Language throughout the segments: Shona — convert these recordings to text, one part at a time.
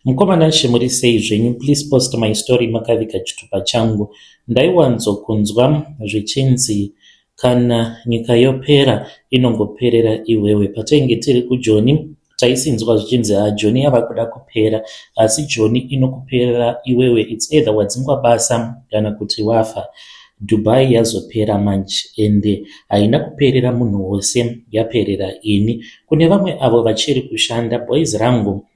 Mukoma Nashe muri sei zvenyu please post my story makaviga chitupa changu. Ndaiwanzo kunzwa zvichinzi kana nyika yopera inongoperera iwewe. Patainge tiri kuJoni taisinzwa zvichinzi ha Joni yava kuda kupera asi Joni inokuperera iwewe it's either wadzingwa basa kana kuti wafa. Dubai yazopera manje ende haina kuperera munhu wose yaperera ini. Kune vamwe avo vachiri kushanda boys rangu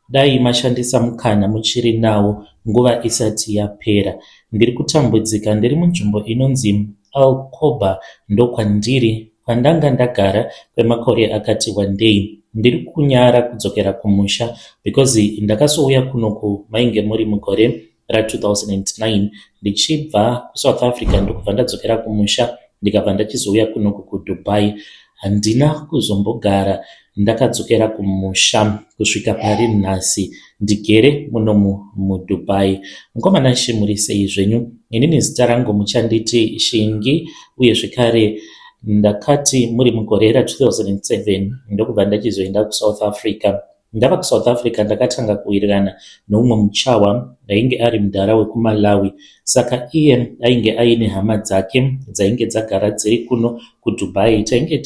dai mashandisa mukana muchiri nawo nguva isati yapera. Ndiri kutambudzika ndiri munzvimbo inonzi Al Khobar ndokwandiri kwandanga ndagara kwemakore akati wandei. Ndiri kunyara kudzokera kumusha because ndakazouya kunoku mainge muri mugore ra2009 ndichibva kuSouth Africa ndokubva ndadzokera kumusha ndikabva ndachizouya kunoku kuDubai. Handina kuzombogara ndakadzokera kumusha kusvika pari nhasi ndigere munomu muDubai. Mukoma Nashe muri sei zvenyu? Inini zita rangu muchanditi Shingi uye zvekare ndakati muri mugore ra2007 ndokubva ndachizoenda kuSouth Africa. Ndava kuSouth Africa ndakatanga kuwirirana neumwe muchawa ainge ari mudhara wekuMalawi. Saka iye ainge aine hama dzake dzainge dzagara dziri kuno kuDubai. Tainge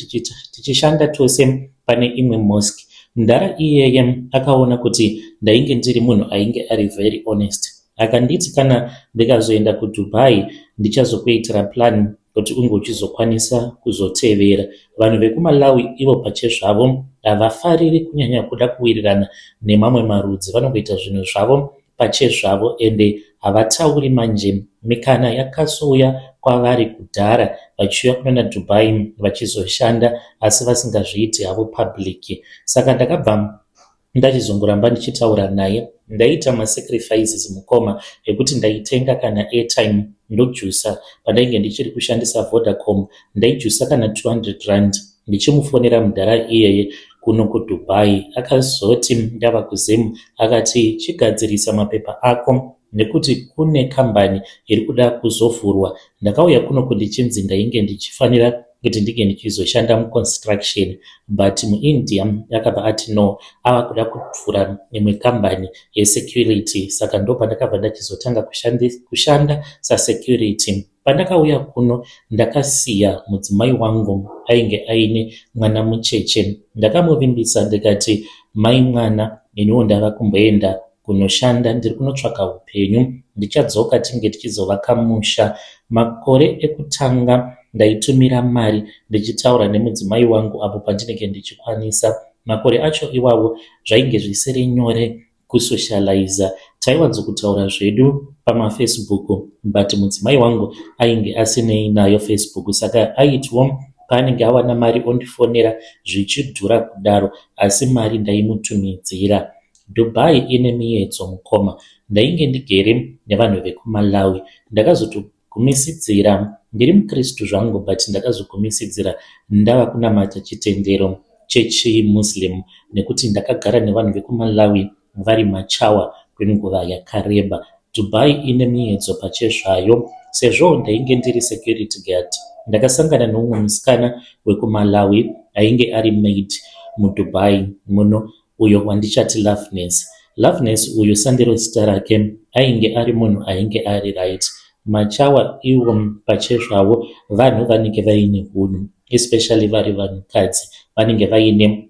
tichishanda tose pane imwe mosque. Mudhara iyeye akaona kuti ndainge ndiri munhu ainge ari very honest. Akanditi kana ndikazoenda kuDubai ndichazokuitira plan kuti unge uchizokwanisa kuzotevera. Vanhu vekuMalawi ivo pachezvavo havafariri kunyanya kuda kuwirirana nemamwe marudzi. Vanongoita zvinhu zvavo pachezvavo ende havatauri manje. Mikana yakazouya kwavari kudhara vachiuya kunana Dubai vachizoshanda asi vasingazviiti havo public. Saka ndakabva ndachizongoramba ndichitaura naye. Ndaiita masacrifices mukoma ekuti ndaitenga kana airtime ndojusa pandainge ndichiri kushandisa Vodacom ndaijusa kana 200 rand ndichimufonera mudhara iyeye kuno kuDubai. Akazoti ndava kuZim akati chigadzirisa mapepa ako nekuti kune kambani iri kuda kuzovhurwa. Ndakauya kunoku ndichinzi ndainge ndichifanira kuti ndinge ndichizoshanda muconstruction but muIndia akabva ati no ava kuda kuvhura imwe kambani yesecurity saka ndopandakabva ndachizotanga kushanda sasecurity. Pandakauya kuno ndakasiya mudzimai wangu ainge aine mwana mucheche. Ndakamuvimbisa ndikati mai mwana iniwo ndava kumboenda kunoshanda ndiri kunotsvaka upenyu ndichadzoka tinge tichizovaka musha. Makore ekutanga ndaitumira mari ndichitaura nemudzimai wangu apo pandinenge ndichikwanisa. Makore acho iwawo zvainge zvisiri nyore kusocializa. Taiwanzokutaura zvedu pamaFacebook but mudzimai wangu ainge asinei nayo Facebook saka aitiwo paanenge awana mari ondifonera zvichidhura kudaro asi mari ndaimutumidzira. Dubai ine miyedzo mukoma. Ndainge ndigere nevanhu vekuMalawi. Ndakazotogumisidzira ndiri mukristu zvangu but ndakazogumisidzira ndava kunamata chitendero chechiMuslim nekuti ndakagara nevanhu vekuMalawi vari machawa kwenguva yakareba. Dubai ine miyedzo pachezvayo sezvo ndainge ndiri security guard. Ndakasangana neumwe musikana wekuMalawi ainge ari maid muDubai muno uyo wandichati Loveness. Loveness uyu sandiro zita rake ainge ari munhu ainge ari right. Machawa ivo pachezvavo vanhu vanenge vaine hunhu especially vari vanhukadzi vanenge vaine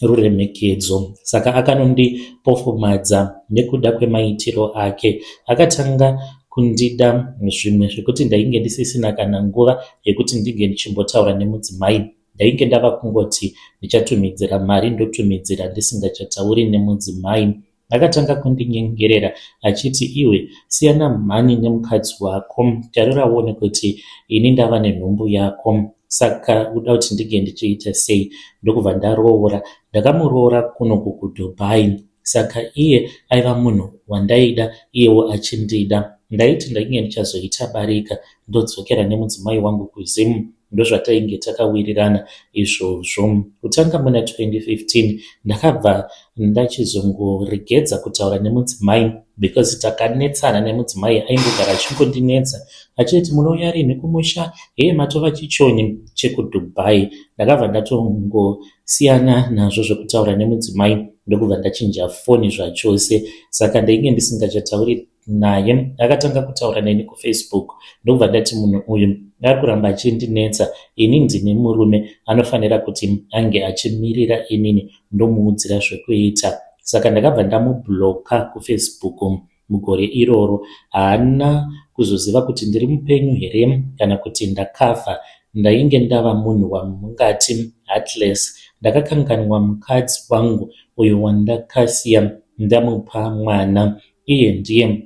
ruremekedzo. Saka akanondipofomadza nekuda kwemaitiro ake. Akatanga kundida zvimwe zvekuti ndainge ndisisina kana nguva yekuti ndinge ndichimbotaura nemudzimai. Ndainge ndava kungoti ndichatumidzira mari ndotumidzira ndisingachatauri nemudzimai. Akatanga kundinyengerera achiti iwe siyana mhani nemukadzi wako tarira uone kuti ini ndava nenhumbu yako saka uda kuti ndinge ndichiita sei. Ndokubva ndaroora. Ndakamuroora kunoku kuDubai saka iye aiva munhu wandaida iyewo achindida. Ndaiti ndainge ndichazoita barika ndodzokera nemudzimai wangu kuZim ndozvatainge takawirirana izvozvo. Kutanga muna 2015 ndakabva ndachizongoregedza kutaura nemudzimai because takanetsana nemudzimai aingogara achingondinetsa achiti munouya rinhi kumusha hee matova chichoni chekuDubai. Ndakabva ndatongosiyana nazvo zvekutaura nemudzimai. Ndokubva ndachinja foni zvachose, saka ndainge ndisingachatauri naye. Akatanga kutaura neni kuFacebook, ndokubva ndati munhu uyu ari kuramba achindinetsa. Ini ndine murume anofanira kuti ange achimirira inini ndomuudzira zvekuita. Saka ndakabva ndamubloka kuFacebook mugore iroro. Haana kuzoziva kuti ndiri mupenyu here kana kuti ndakafa. Ndainge ndava munhu wamungati heartless. Ndakakanganwa mukadzi wangu uyo wandakasiya ndamupa mwana. Iye ndiye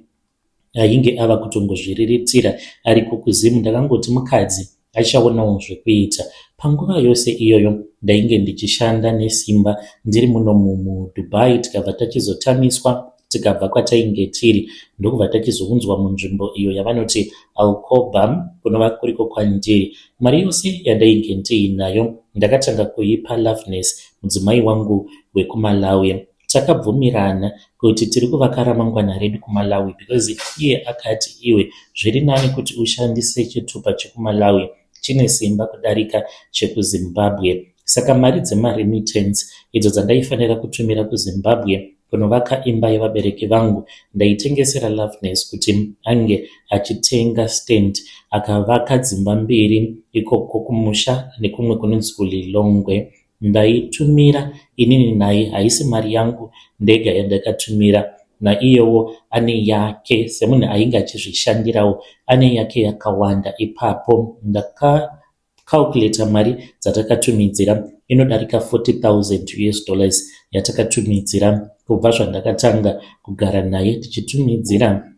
ainge ava kutongozviriritira ariko kuZim. Ndakangoti mukadzi achaonawo zvekuita. Panguva yose iyoyo ndainge ndichishanda nesimba ndiri muno muDubai, tikabva tachizotamiswa tikabva kwatainge tiri, ndokubva tachizounzwa munzvimbo iyo yavanoti Alcoba, kunova kuriko kwandiri. Mari yose yandainge ndiinayo ndakatanga kuipa Loveness, mudzimai wangu wekuMalawi. Takabvumirana kuti tiri kuvaka ramangwana redu kuMalawi, because iye akati, "Iwe, zviri nani kuti ushandise chitupa chekuMalawi, chine simba kudarika chekuZimbabwe." Saka mari dzemaremittance idzo dzandaifanira kutumira kuZimbabwe kunovaka imba yevabereki vangu, ndaitengesera Loveness kuti ange achitenga stand. Akavaka dzimba mbiri ikoko kumusha nekumwe kunonzi kuLilongwe. Ndaitumira inini naye, haisi mari yangu ndega yandakatumira, naiyewo ane yake. Semunhu ainge achizvishandirawo, ane yake yakawanda ipapo. Ndakacalculata mari dzatakatumidzira, inodarika 40,000 US dollars yatakatumidzira kubva zvandakatanga kugara naye, tichitumidzira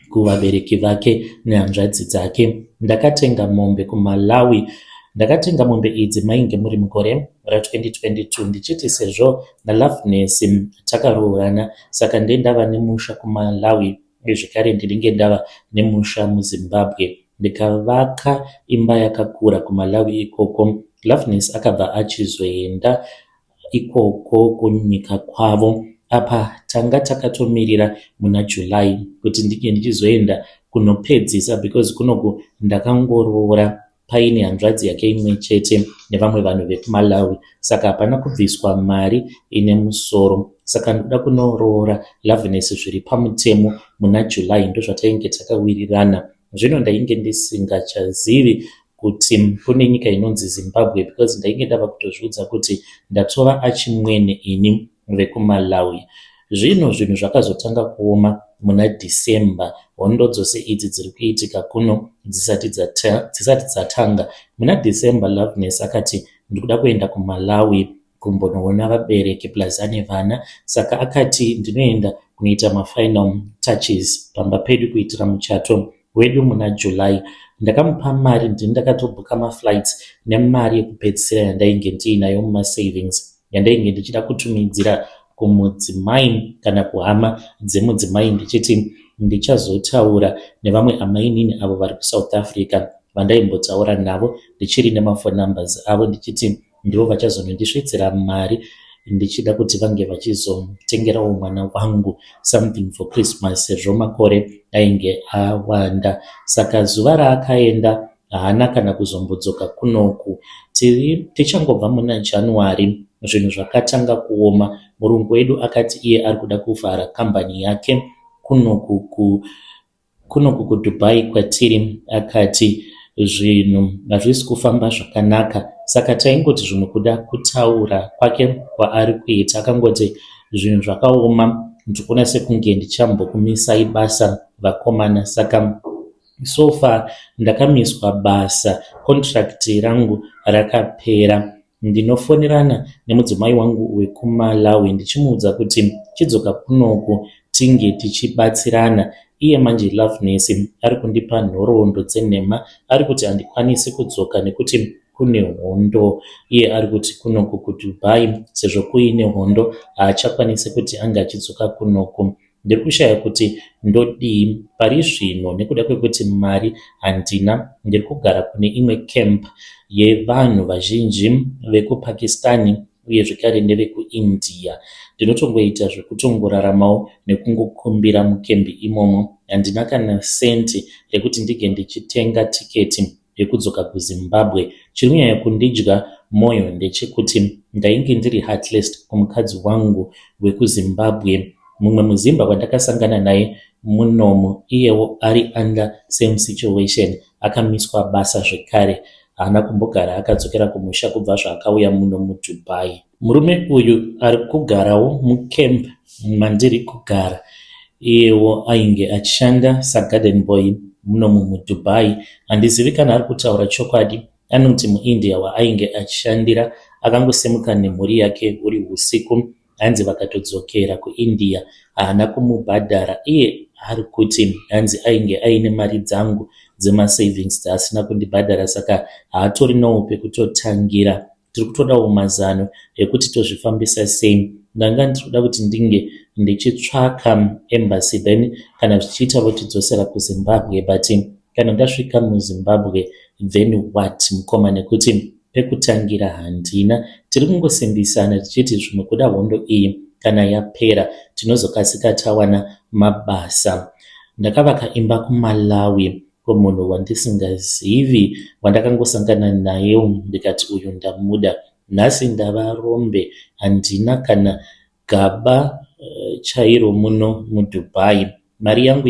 kuvabereki vake nehanzvadzi dzake. Ndakatenga mombe kuMalawi. Ndakatenga mombe idzi mainge muri mugore ra2022, ndichiti sezvo naLoveness takaroorana, saka ndendava nemusha kuMalawi, uye zvekare ndinenge ndava nemusha muZimbabwe. Ndikavaka imba yakakura kuMalawi ikoko. Loveness akabva achizoenda ikoko kunyika kwavo. Apa tanga takatomirira muna July kuti ndinge ndichizoenda kunopedzisa, because kunoku ndakangoroora paine hanzvadzi yake imwe chete nevamwe vanhu vekuMalawi, saka hapana kubviswa mari ine musoro. Saka ndoda kunoroora Loveness zviri pamutemo muna July, ndozvatainge takawirirana. Zvino ndainge ndisingachazivi kuti kune nyika inonzi Zimbabwe, because ndainge ndava kutozviudza kuti ndatova achimwene ini vekuMalawi. Zvino zvinhu zvakazotanga kuoma muna December, hondo dzose idzi dziri kuitika kuno dzisati dzatanga. Muna December Loveness akati, "Ndikuda kuenda kuMalawi kumbonoona vabereki," plus ane vana. Saka akati, "Ndinoenda kunoita mafinal touches pamba pedu kuitira muchato wedu muna July." Ndakamupa mari, ndini ndakatobhuka maflights nemari yekupedzisira yandainge ndiinayo mumasavings, yandainge ndichida kutumidzira kumudzimai kana kuhama dzemudzimai, ndichiti ndichazotaura nevamwe amainini avo vari kuSouth Africa vandaimbotaura navo ndichiri nemafone numbers avo, ndichiti ndivo vachazonondisvitsira mari, ndichida kuti vange vachizotengerawo mwana wangu something for Christmas, sezvo makore ainge awanda. Saka zuva raakaenda haana kana kuzombodzoka kunoku. Tiri tichangobva muna January, zvinhu zvakatanga kuoma. Murungu wedu akati iye ari kuda kuvhara kambani yake kunoku kuDubai kwatiri. Akati zvinhu hazvisi kufamba zvakanaka. Saka taingoti zvimwe kuda kutaura kwake kwaari kuita. Akangoti, "Zvinhu zvakaoma, ndikuona sekunge ndichambokumisai basa, vakomana." Saka so far ndakamiswa basa, contract rangu rakapera. Ndinofonerana nemudzimai wangu wekuMalawi ndichimuudza kuti chidzoka kunoku tinge tichibatsirana. Iye manje Loveness ari kundipa nhoroondo dzenhema. Ari kuti handikwanisi kudzoka nekuti kune hondo. Iye ari kuti kunoku kuDubai sezvo kuine hondo, haachakwanisi kuti ange achidzoka kunoku. Ndiri kushaya kuti ndodii pari zvino nekuda kwekuti mari handina. Ndiri kugara kune imwe camp yevanhu vazhinji vekuPakistani uye zvekare nevekuIndia. Ndinotongoita zvekutongoraramawo nekungokumbira mukembi imomo. Handina kana senti rekuti ndinge ndichitenga tiketi rekudzoka kuZimbabwe. Chiri kunyanya kundidya mwoyo ndechekuti Ndainge ndiri heartless kumukadzi wangu wekuZimbabwe. Mumwe muZimba wandakasangana naye munomu iyewo ari under same situation akamiswa basa zvekare. Haana kumbogara akadzokera kumusha kubva zvaakauya muno muDubai. Murume uyu ari kugarawo mucamp mandiri kugara. Iyewo ainge achishanda sagarden boy munomu muDubai. Handizivi kana ari kutaura chokwadi. Anoti muIndia waainge achishandira akangosimuka nemhuri yake huri husiku hanzi vakatodzokera kuIndia haana kumubhadhara. Iye ari kuti hanzi ainge aine mari dzangu dzemasavings dzaasina kundibhadhara saka haatorinawo pekutotangira. Tiri kutodawo mazano ekuti tozvifambisa sei. Ndanga ndiri kuda kuti ndinge ndichitsvaka embassy then kana zvichiita votidzosera kuZimbabwe but kana ndasvika muZimbabwe then what mukoma nekuti pekutangira handina. Tiri kungosimbisana tichiti zvimwe kuda hondo iyi kana yapera tinozokasika tawana mabasa. Ndakavaka imba kuMalawi kumunhu wandisingazivi wandakangosangana naye ndikati uyu ndamuda. Nhasi ndava rombe handina kana gaba chairo muno muDubai. Mari yangu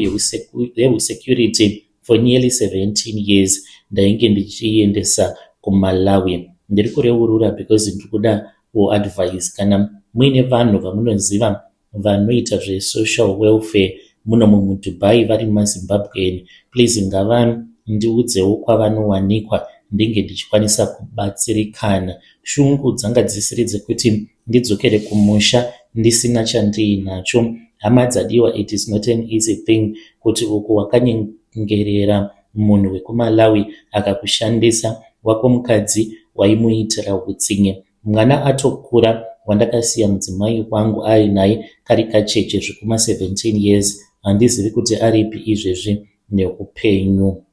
yehusecurity for nearly 17 years ndainge ndichiiendesa kuMalawi. Ndiri kureurura because ndiri kudawo advice kana muine vanhu vamunoziva vanoita zvesocial welfare munomu muDubai vari maZimbabwean please ngavandiudzewo kwavanowanikwa ndinge ndichikwanisa kubatsirikana. Shungu dzanga dzisiri dzekuti ndidzokere kumusha ndisina chandiinacho. Hama dzadiwa it is not an easy thing kuti uku wakanyengerera munhu wekuMalawi akakushandisa wako mukadzi waimuitira utsinye. Mwana atokura wandakasiya mudzimai wangu ainaye kari kacheche zvekuma 17 years handizivi kuti aripi izvezvi neupenyu.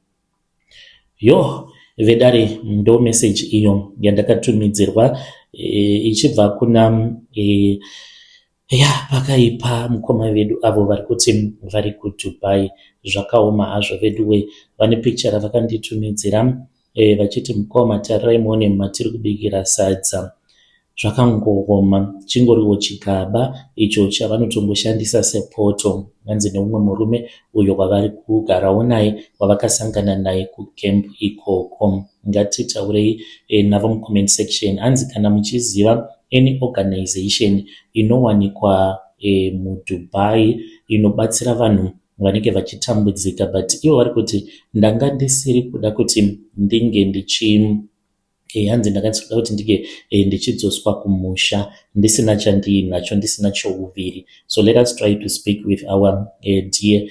Yo vedare ndo message iyo yandakatumidzirwa ichibva kuna ya pakaipa mukoma vedu avo vari kuti vari kuDubai. Zvakaoma hazvo veduwe. Vane picture ravakanditumidzira vachiti mukoma tarirai muone matiri kubikira sadza. Zvakangooma chingoriwo chigaba icho chavanotongoshandisa sepoto. Hanzi neumwe murume uyo wavari kugarawo naye wavakasangana naye kucamp ikoko. Ngatitaurei navo mucomment section. Hanzi kana muchiziva any organization inowanikwa muDubai inobatsira vanhu vanenge vachitambudzika but ivo vari kuti ndanga ndisiri kuda kuti ndinge ndichi hanzi ndanga ndisiri kuda kuti ndinge ndichidzoswa kumusha ndisina chandiinacho ndisina chouviri. So let us try to speak with our dear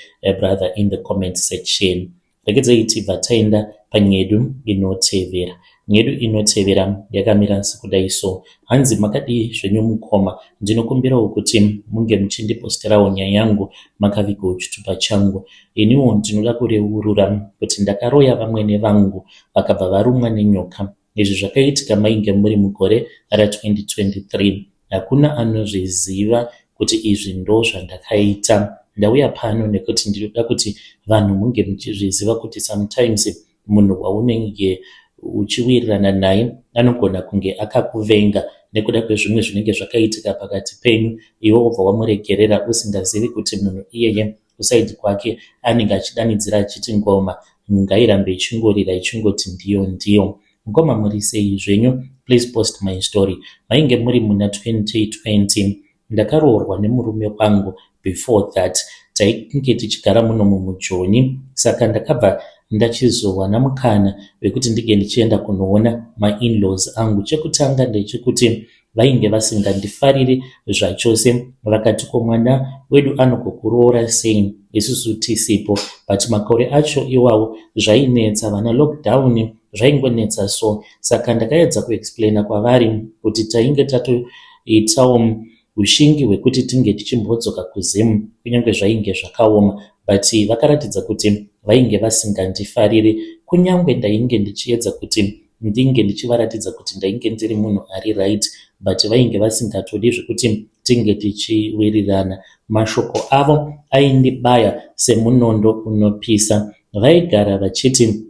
brother in the comment section. Regedzai tibva taenda panyedu inotevera. Nyedu inotevera yakamira sekudai so. Hanzi makadii zvenyu mukoma. Ndinokumbirawo kuti munge muchindiposterawo nyaya yangu makavigawo chitupa changu. Iniwo ndinoda kureurura kuti ndakaroya vamwene vangu vakabva varumwa nenyoka. Izvi zvakaitika mainge muri mugore ra2023. Hakuna anozviziva kuti izvi ndo zvandakaita. Ndauya pano nekuti ndinoda kuti vanhu munge muchizviziva kuti sometimes munhu waunenge uchiwirirana naye anogona kunge akakuvenga nekuda kwezvimwe zvinenge zvakaitika pakati penyu iwe wobva wamuregerera usingazivi kuti munhu iyeye kuside kwake anenge achidanidzira achiti ngoma ngairambe ichingorira ichingoti ndiyo ndiyo. Mukoma muri sei zvenyu? Please post my story. Mainge muri muna 2020 ndakaroorwa nemurume wangu. Before that tainge tichigara munomu muJoni saka ndakabva ndachizowana mukana wekuti ndinge ndichienda kunoona mainlaws angu. Chekutanga ndechekuti vainge vasingandifariri zvachose vakati ko mwana wedu anogokuroora sei isusu tisipo but makore acho iwawo zvainetsa vana lockdown zvaingonetsa so saka ndakaedza kuexplaina kwavari kuti tainge tatoitawo ushingi hwekuti tinge tichimbodzoka kuZim kunyange zvainge zvakaoma but vakaratidza kuti vainge vasingandifariri kunyange ndainge ndichiedza kuti ndinge ndichivaratidza kuti ndainge ndiri munhu ari right but vainge vasingatodi zvekuti tinge tichiwirirana. Mashoko avo aindibaya semunondo unopisa. Vaigara vachiti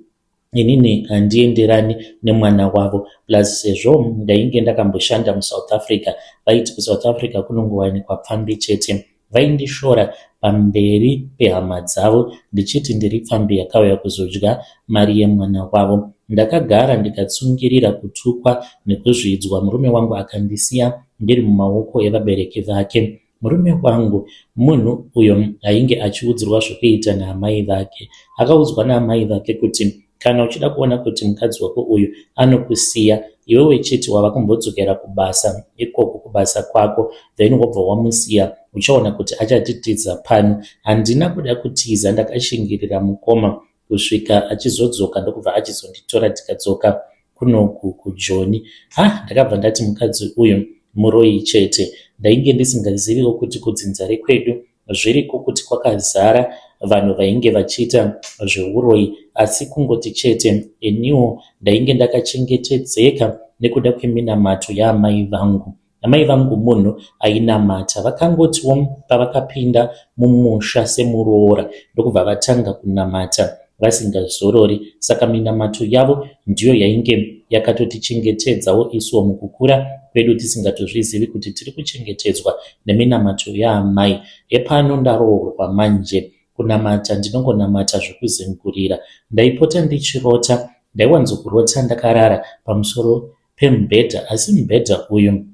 Inini handienderani nemwana wavo plus sezvo ndainge ndakamboshanda muSouth Africa vaiti kuSouth Africa kunongowanikwa pfambi chete. Vaindishora pamberi pehama dzavo ndichiti ndiri pfambi yakauya kuzodya mari yemwana wavo. Ndakagara ndikatsungirira kutukwa nekuzvidzwa murume wangu akandisiya ndiri mumaoko evabereki vake. Murume wangu munhu uyo ainge achiudzirwa zvekuita naamai vake. Akaudzwa naamai vake kuti kana uchida kuona kuti mukadzi wako uyu anokusiya iwewe chiti wava kumbodzokera kubasa ikoko kubasa kwako then wobva wamusiya uchaona kuti achatitiza pano. Handina kuda kutiza ndakashingirira mukoma kusvika achizodzoka ndokubva achizonditora tikadzoka kunoku kuJoni. Ha ndakabva ndati mukadzi uyu muroyi chete. Ndainge ndisingaziviwo kuti kudzinza rekwedu zviriko kuti kwakazara vanhu vainge vachiita zveuroyi asi kungoti chete iniwo ndainge ndakachengetedzeka nekuda kweminamato yaamai vangu. Amai vangu munhu ainamata. Vakangotiwo pavakapinda mumusha semuroora ndokubva vatanga kunamata vasingazorori. Saka minamato yavo ndiyo yainge yakatotichengetedzawo isuwo mukukura kwedu tisingatozvizivi kuti tiri kuchengetedzwa neminamato yaamai. Hepano ndaroorwa manje. Kunamata ndinongonamata zvekuzengurira. Ndaipota ndichirota, ndaiwanzokurota ndakarara pamusoro pemubhedha asi mubhedha uyu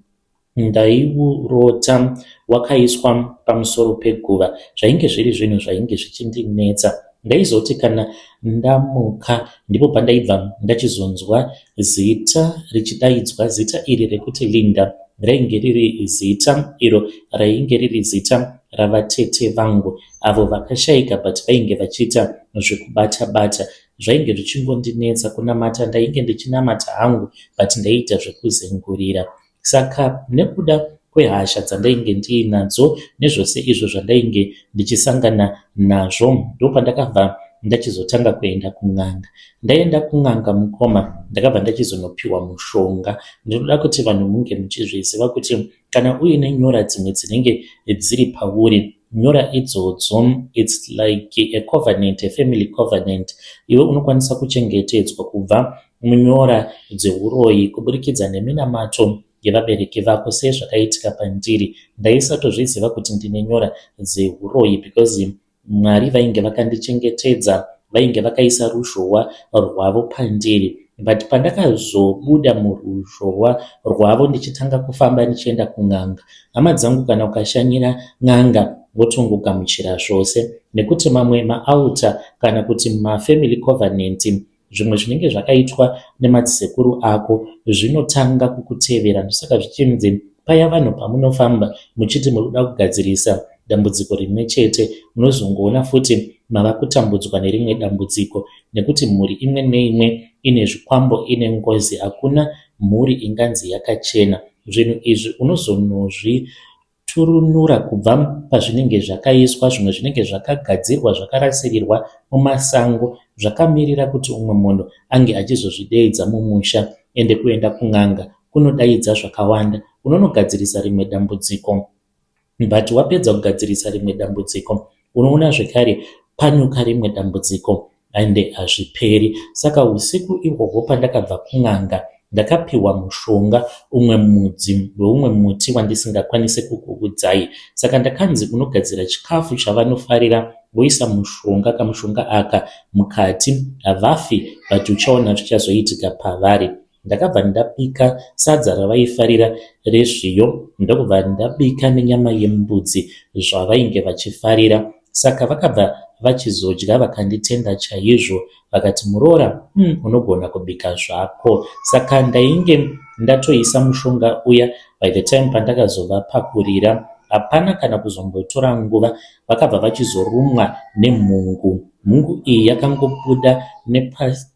ndaiurota wakaiswa pamusoro peguva. Zvainge zviri zvinhu zvainge zvichindinetsa. Ndaizoti kana ndamuka ndipo pandaibva ndachizonzwa zita richidaidzwa. Zita iri rekuti Linda rainge riri zita iro rainge riri zita ravatete vangu avo vakashaika but vainge vachiita zvekubata bata. Zvainge zvichingondinetsa kunamata ndainge ndichinamata hangu but ndaiita zvekuzengurira. Saka nekuda kwehasha dzandainge ndiinadzo nezvose izvo zvandainge ndichisangana nazvo ndopandakabva ndachizotanga kuenda kun'anga. Ndaenda kun'anga mukoma ndakabva ndachizonopiwa mushonga. Ndinoda kuti vanhu munge muchizviziva kuti kana uine nyora dzimwe dzinenge dziri pauri nyora idzodzo its like a covenant, a family covenant. Iwe unokwanisa kuchengetedzwa kubva munyora dzeuroyi kuburikidza neminamato yevabereki vako sezvakaitika pandiri. Ndaisatozviziva kuti ndine nyora dzeuroyi because Mwari vainge vakandichengetedza, vainge vakaisa ruzhowa rwavo pandiri. But pandakazobuda muruzhowa rwavo ndichitanga kufamba ndichienda kun'anga, hama dzangu kana ukashanyira n'anga wotongogamuchira zvose nekuti mamwe maaltar kana kuti mafamily covenant Zvimwe zvinenge zvakaitwa nemadzisekuru ako zvinotanga kukutevera ndosaka zvichinzi paya vanhu pamunofamba muchiti muri kuda kugadzirisa dambudziko rimwe chete munozongoona futi mava kutambudzwa nerimwe dambudziko nekuti mhuri imwe neimwe ine zvikwambo ine ngozi hakuna mhuri inganzi yakachena zvinhu izvi unozonozvi Turunura kubva pazvinenge zvakaiswa, zvimwe zvinenge zvakagadzirwa zvakarasirirwa mumasango zvakamirira kuti umwe munhu ange achizozvideedza mumusha. Ende kuenda kun'anga kunodaidza zvakawanda. Unonogadzirisa rimwe dambudziko but wapedza kugadzirisa rimwe dambudziko unoona zvekare panyuka rimwe dambudziko. Ende hazviperi. Saka husiku ihwohwo pandakabva kun'anga ndakapihwa mushonga umwe mudzi weumwe muti wandisingakwanise kukuudzai. Saka ndakanzi unogadzira chikafu chavanofarira woisa mushonga kamushonga aka mukati havafi but uchaona zvichazoitika pavari. Ndakabva ndabika sadza ravaifarira rezviyo ndokubva ndabika nenyama yembudzi zvavainge vachifarira. Saka vakabva vachizodya vakanditenda chaizvo vakati muroora umm unogona kubika zvako. Saka ndainge ndatoisa mushonga uya by the time pandakazovapakurira hapana kana kuzombotora nguva vakabva vachizorumwa nemhungu. Mhungu iyi yakangobuda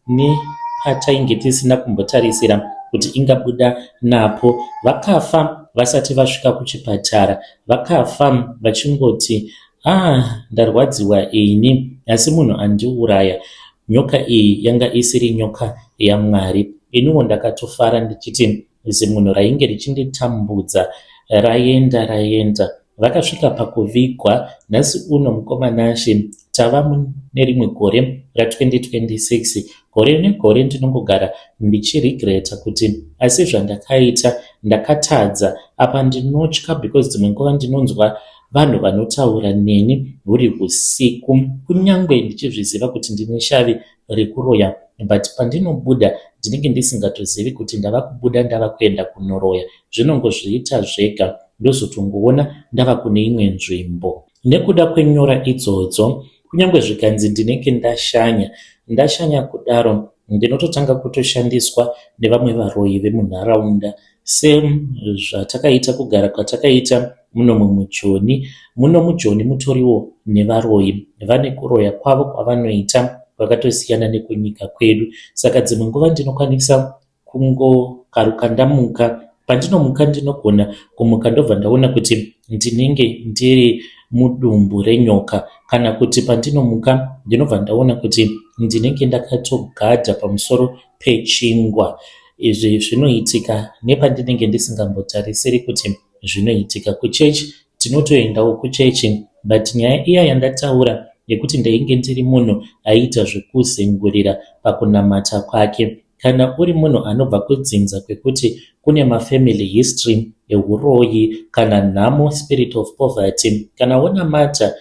nepatainge tisina kumbotarisira kuti ingabuda napo. Vakafa vasati vasvika kuchipatara. Vakafa vachingoti ah ndarwadziwa ini asi munhu andiuraya. Nyoka iyi yanga isiri nyoka yaMwari. Iniwo ndakatofara ndichiti zimunhu rainge richinditambudza raenda raenda. Vakasvika pakuvigwa nhasi uno mukoma Nashe tava mune rimwe gore ra 2026. Gore negore ndinongogara ndichiregreta kuti asi zvandakaita ndakatadza. Apa ndinotya because dzimwe nguva ndinonzwa vanhu vanotaura neni huri husiku kunyangwe ndichizviziva kuti ndine shavi rekuroya but pandinobuda ndinenge ndisingatozivi kuti ndava kubuda ndava kuenda kunoroya. Zvinongozviita zvega ndozotongoona ndava kune imwe nzvimbo. Nekuda kwenyora idzodzo, kunyange zvikanzi ndinenge ndashanya, ndashanya kudaro ndinototanga kutoshandiswa nevamwe varoyi vemunharaunda sezvatakaita kugara kwatakaita munomu muJoni. Muno muJoni mutoriwo nevaroyi, vane kuroya kwavo kwavanoita kwakatosiyana nekunyika kwedu. Saka dzimwe nguva ndinokwanisa kungokaruka ndamuka. Pandinomuka ndinogona kumuka ndobva ndaona kuti ndinenge ndiri mudumbu renyoka kana kuti pandinomuka ndinobva ndaona kuti ndinenge ndakatogadha pamusoro pechingwa. Izvi zvinoitika nepandinenge ndisingambotarisiri kuti zvinoitika. Kuchechi tinotoendawo kuchechi but nyaya iya yandataura yekuti ndainge ndiri munhu aiita zvekuzengurira pakunamata kwake Kana uri munhu anobva kudzinza kwekuti kune mafamily history ehuroyi kana nhamo spirit of poverty kana wonamata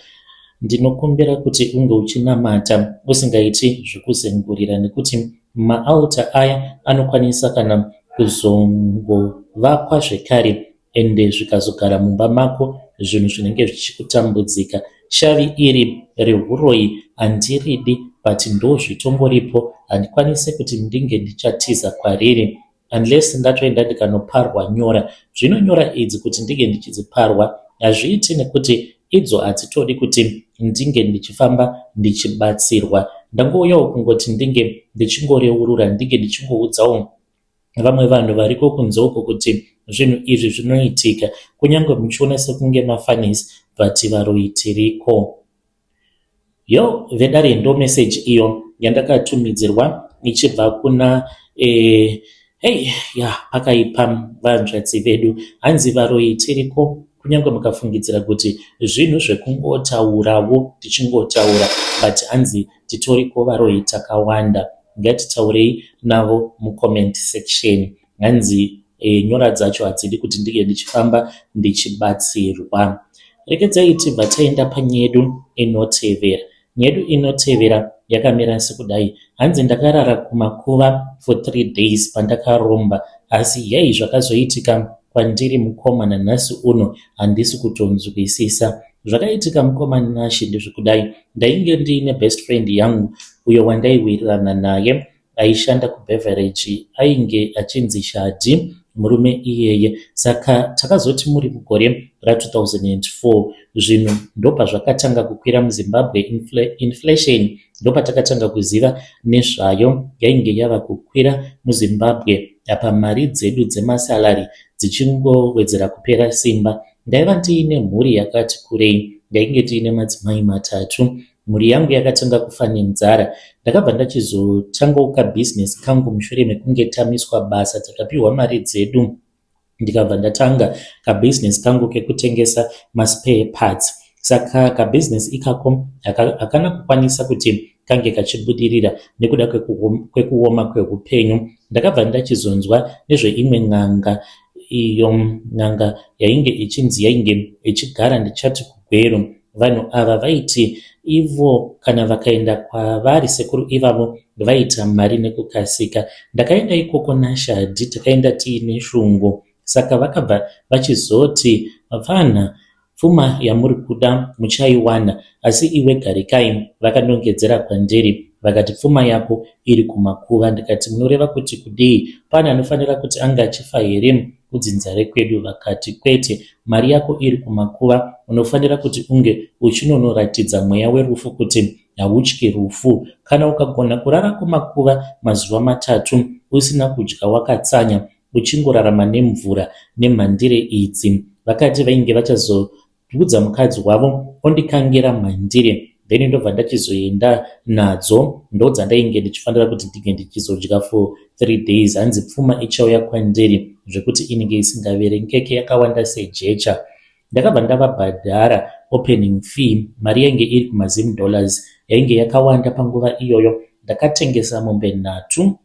ndinokumbira kuti unge uchinamata usingaiti zvekuzengurira nekuti maaltar aya anokwanisa kana kuzongovakwa zvekare ende zvikazogara mumba mako zvinhu zvinenge zvichikutambudzika. Shavi iri rehuroyi handiridi but ndozvitongoripo handikwanise kuti ndinge ndichatiza kwariri unless ndatoenda ndikanoparwa nyora. Zvino nyora idzi kuti ndinge ndichidziparwa hazviiti nekuti idzo hadzitodi kuti ndinge ndichifamba ndichibatsirwa. Ndangouyawo kungoti ndinge ndichingoreurura ndinge ndichingoudzawo vamwe vanhu variko kunze uko kuti zvinhu izvi zvinoitika kunyange muchiona sekunge mafunnies but varoyi tiriko. Yo vedare ndo message iyo yandakatumidzirwa ichibva kuna eh, hey ya pakaipa vanzvadzi vedu hanzi varoyi tiriko kunyange mukafungidzira kuti zvinhu zvekungotaurawo tichingotaura but hanzi titoriko varoyi takawanda Ngatitaurei navo mucomment section. Hanzi e, nyora dzacho hadzidi kuti ndinge ndichifamba ndichibatsirwa. Regedzai tibva taenda panyedu inotevera. Nyedu inotevera yakamira sekudai. Hanzi ndakarara kumakuva for 3 days pandakaromba asi hei zvakazoitika kwandiri mukoma nanhasi uno handisi kutonzwisisa. Zvakaitika mukoma Nashy ndezvekudai ndainge ndiine best friend yangu uyo wandaiwirirana naye aishanda kubeverage ainge achinzi Shadhi murume iyeye saka takazoti muri mugore ra2004 zvinhu ndopazvakatanga kukwira muZimbabwe inflation ndopatakatanga kuziva nezvayo yainge yava kukwira muZimbabwe apa mari dzedu dzemasalary dzichingowedzera kupera simba Ndaiva ndiine mhuri yakati kurei, ndainge ndiine madzimai matatu. Mhuri yangu yakatanga kufa nenzara. Ndakabva ndachizotangawo kabusiness kangu mushure mekunge tamiswa basa takapihwa mari dzedu ndikabva ndatanga kabusiness kangu kekutengesa maspare parts. Saka kabusiness ikako hakana kukwanisa kuti kange kachibudirira nekuda kwekuoma kwehupenyu. Ndakabva ndachizonzwa nezveimwe n'anga iyo n'anga yainge ichinzi yainge ichigara ndichati kuGweru. Vanhu ava vaiti ivo kana vakaenda kwavari sekuru ivavo vaiita mari nekukasika. Ndakaenda ikoko naShadhi takaenda tiine shungu saka vakabva vachizoti vapfanha Pfuma yamuri kuda muchaiwana asi iwe Garikai vakanongedzera kwandiri vakati pfuma yako iri kumakuva ndikati munoreva kuti kudii pane anofanira kuti ange achifa here kudzinza rekwedu vakati kwete mari yako iri kumakuva unofanira kuti unge uchinonoratidza mweya werufu kuti hautyi rufu kana ukagona kurara kumakuva mazuva matatu usina kudya wakatsanya uchingorarama nemvura nemhandire idzi. Vakati vainge vachazoudza mukadzi wavo ondikangira mhandire then ndobva ndachizoenda nadzo ndodzandainge ndichifanira kuti ndinge ndichizodya for 3 days hanzi pfuma ichauya kwandiri zvekuti inenge isingaverengeke yakawanda sejecha. Ndakabva ndavabhadhara opening fee mari yainge iri kumazim dollars yainge yakawanda panguva iyoyo. Ndakatengesa mombe nhatu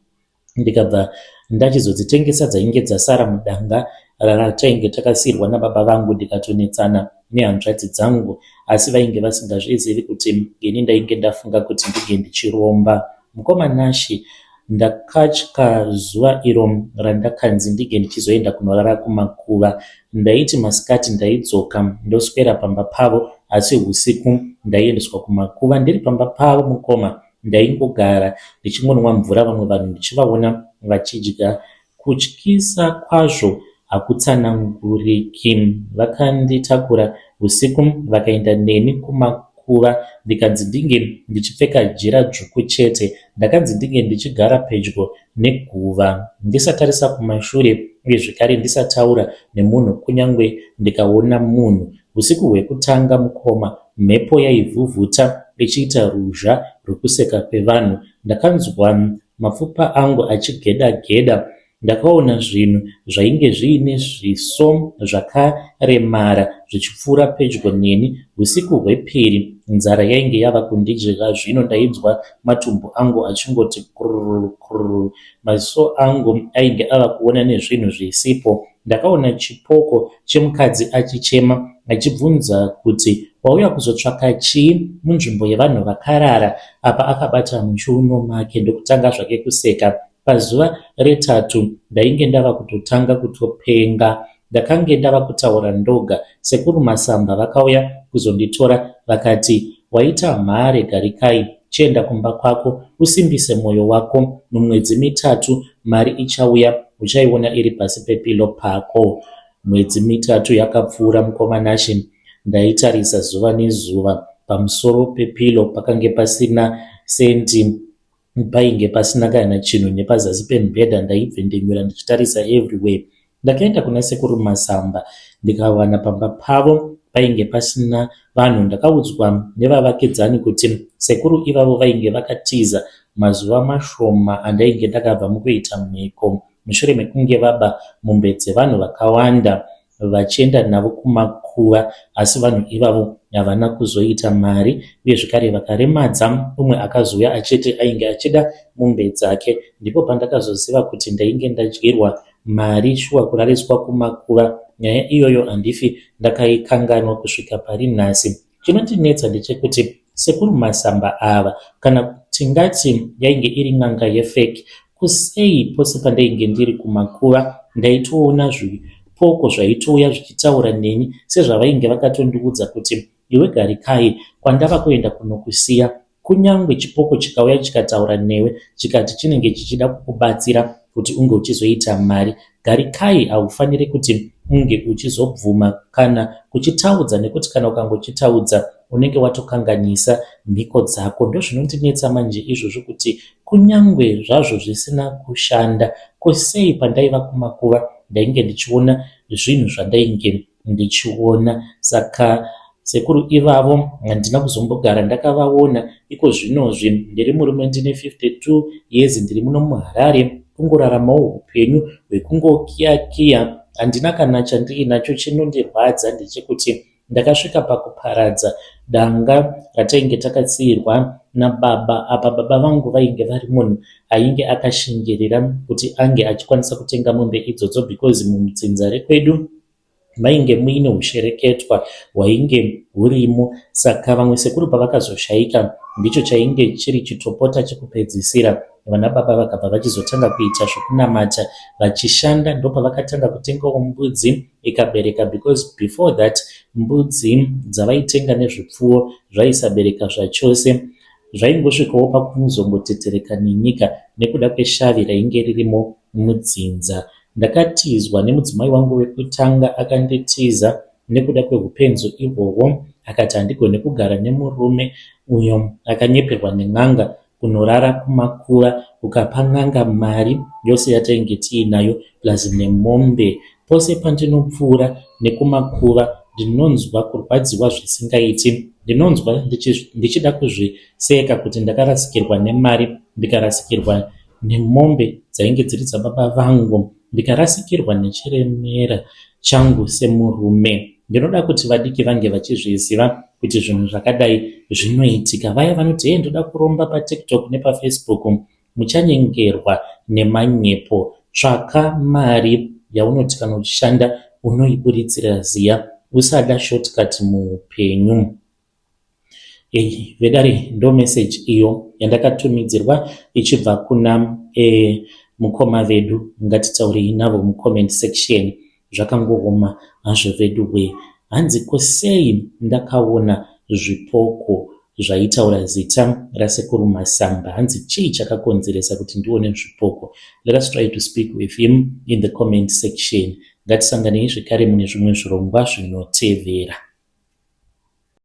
ndikabva ndachizodzitengesa dzainge dzasara mudanga ratainge takasiirwa nababa vangu ndikatonetsana nehanzvadzi dzangu asi vainge vasingazvizivi kuti ini ndainge ndafunga kuti ndinge ndichiromba. Mukoma Nashy ndakatya zuva iro randakanzi ndinge ndichizoenda kunorara kumakuva. Ndaiti masikati ndaidzoka ndoswera pamba pavo asi husiku ndaiendeswa kumakuva. Ndiri pamba pavo mukoma Ndaingogara ndichingonwa mvura vamwe vanhu ndichivaona vachidya. Kutyisa kwazvo hakutsananguriki. Vakanditakura husiku vakaenda neni kumakuva ndikanzi ndinge ndichipfeka jira dzvuku chete. Ndakanzi ndinge ndichigara pedyo neguva ndisatarisa kumashure uye zvekare ndisataura nemunhu kunyangwe ndikaona munhu. Husiku hwekutanga mukoma Mhepo yaivhuvhuta ichiita ruzha rwekuseka kwevanhu. Ndakanzwa mapfupa angu achigeda geda. Ndakaona zvinhu zvainge zviine zviso zvakaremara zvichipfuura pedyo neni. Husiku hwepiri nzara yainge yava kundidya zvino ndainzwa matumbu angu achingoti kurr kurr. Maziso angu ainge ava kuona nezvinhu zvisipo. Ndakaona chipoko chemukadzi achichema achibvunza kuti wauya kuzotsvaka chii munzvimbo yevanhu vakarara apa akabata muchiuno make ndokutanga zvake kuseka. Pazuva retatu ndainge ndava kutotanga kutopenga. Ndakange ndava kutaura ndoga. Sekuru Masamba vakauya kuzonditora vakati waita mhare Garikai chienda kumba kwako usimbise moyo wako mumwedzi mitatu mari ichauya uchaiona iri pasi pepilo pako. Mwedzi mitatu yakapfuura mukoma Nashe ndaitarisa zuva nezuva pamusoro pepilo pakange pasina sendi painge pasina kana chinhu nepazasi pemubhedha ndaibvendenyura ndichitarisa everywhere. Ndakaenda kuna sekuru Masamba ndikawana pamba pavo painge pasina vanhu. Ndakaudzwa nevavakidzani kuti sekuru ivavo vainge vakatiza mazuva mashoma andainge ndakabva mukuita mhiko mushure mekunge vaba mombe dzevanhu vakawanda vachienda navo kumakuva asi vanhu ivavo havana kuzoita mari uye zvekare vakaremadza umwe akazouya achiti ainge achida mombe dzake. Ndipo pandakazoziva kuti ndainge ndadyirwa mari shuwa kurariswa kumakuva nyaya iyoyo handifi ndakaikanganwa kusvika pari nhasi. Chinondinetsa ndechekuti sekuru Masamba ava kana tingati yainge iri n'anga yefake ko sei pose pandainge ndiri kumakuva ndaitoona zvipoko zvaitouya zvichitaura neni sezvavainge vakatondiudza kuti iwe Garikai kwandava kuenda kunokusiya Kunyangwe chipoko chikauya chikataura newe chikati chinenge chichida kukubatsira kuti unge uchizoita mari, Garikai haufanire kuti unge uchizobvuma kana kuchitaudza nekuti kana ukangochitaudza unenge watokanganisa mhiko dzako. Ndozvinondinetsa manje izvozvo kuti kunyangwe zvazvo zvisina kushanda, ko sei pandaiva kumakuva ndainge ndichiona zvinhu zvandainge ndichiona saka sekuru ivavo handina kuzombogara ndakavaona iko zvinozvi ndiri murume ndine 52 years ndiri muno muHarare kungoraramawo hupenyu hwekungokiya kiya handina kana chandiinacho chinondirwadza ndechekuti ndakasvika pakuparadza danga ratainge takatsiirwa nababa apa baba vangu vainge vari munhu ainge akashingirira kuti ange achikwanisa kutenga mombe idzodzo because mudzinza rekwedu mainge muine hushereketwa hwainge hurimo saka vamwe sekuru pavakazoshaika ndicho chainge chiri chitopota chekupedzisira vana baba vakabva vachizotanga kuita zvekunamata vachishanda ndopavakatanga kutengawo mbudzi ikabereka because before that mbudzi dzavaitenga nezvipfuwo zvaisabereka zvachose zvaingosvikawo pakuzongotetereka nenyika nekuda kweshavi rainge ririmo mudzinza. Ndakatizwa nemudzimai wangu wekutanga akanditiza nekuda kwehupenzi ihwohwo akati handigone kugara nemurume uyo akanyeperwa nen'anga kunorara kumakuva ukapa n'anga mari yose yatainge tiinayo plus nemombe. Pose pandinopfuura nekumakuva ndinonzwa kurwadziwa zvisingaiti. Ndinonzwa ndichida kuzviseka kuti ndakarasikirwa nemari ndikarasikirwa nemombe dzainge dziri dzababa vangu ndikarasikirwa nechiremera changu semurume. Ndinoda kuti vadiki vange vachizviziva kuti zvinhu zvakadai zvinoitika. Vaya vanoti hee ndoda kuromba paTikTok nepaFacebook muchanyengerwa nemanyepo. Tsvaka mari yaunoti kana uchishanda unoiburitsira ziya. Usada shortcut muupenyu. Ei vedare ndo message iyo yandakatumidzirwa ichibva kuna e, mukoma vedu. Ngatitaurei navo mucomment section. Zvakangooma hazvo veduwe. Hanzi ko sei ndakaona zvipoko zvaitaura zita rasekuru Masamba. Hanzi chii chakakonzeresa kuti ndione zvipoko? Let us try to speak with him in the comment section. Ngatisanganei zvekare mune zvimwe zvirongwa zvinotevera.